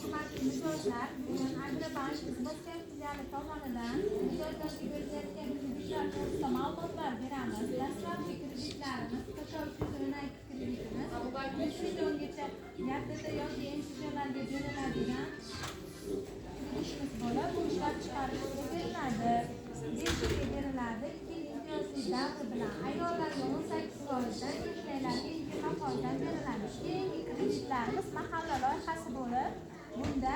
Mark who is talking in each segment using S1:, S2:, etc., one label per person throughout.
S1: Hurmatli mijozlar, bugun Agrobank Izboskan filiali tomonidan mijozlarga berilayotgan kreditlar to'g'risida ma'lumotlar beramiz. Dastlabki kreditlarimiz PK 312 kreditimiz 100 milliongacha YTT yoki MSShlarga beriladigan kreditimiz bo'lib, bu ishlab chiqarishga beriladi. 5 yilga beriladi. 2 yil imtiyozli davri bilan ayollarga 18%dan, erkaklarga 20%dan beriladi. Keyingi kreditlarimiz mahalla loyihasi bo'lib, bunda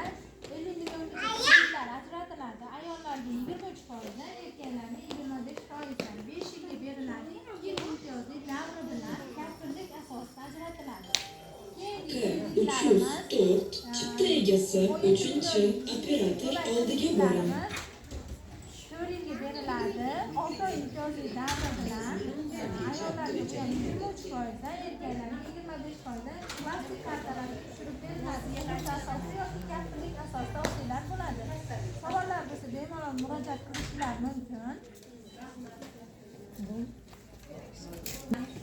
S1: 50 milliongacha kreditlar ajratiladi. Ayollarga 23%dan, erkaklarga 25%dan 5 yilga beriladi. 2 yil imtiyozli davri bilan kafillik asosida ajratiladi. Keyingi
S2: K
S1: kreditlarimiz
S2: 304 chipta egasi uchinchi operator oldiga boring.
S1: 4 yilga beriladi. 6 oy imtiyozli davri bilan ayollarga 23%dan, erkaklarga 25%dan plastik kartalarga tushirib beriladi. Yig'uvchi asosida yoki kafillik asosida olsanglar bo'ladi. Savollar bo'lsa, bemalol murojaat qilishlari mumkin.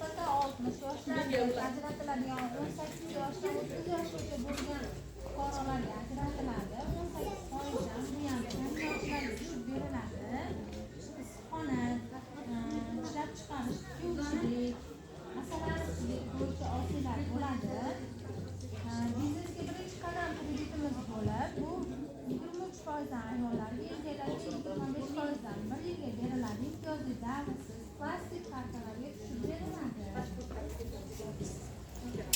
S1: PK 60 yoshlarga ajratiladigan, 18 yoshdan 30 yoshgacha bo'lgan fuqarolarga ajratiladi. 18%dan, bu ham ta'minotchilarga tushib beriladi. Issiqxona, ishlab chiqarish, tikuvchilik, masalanichilik bo'yicha olsalar bo'ladi. Biznesga birinchi qadam kreditimiz bo'lib, bu 23%dan ayollarga, erkaklarga 25.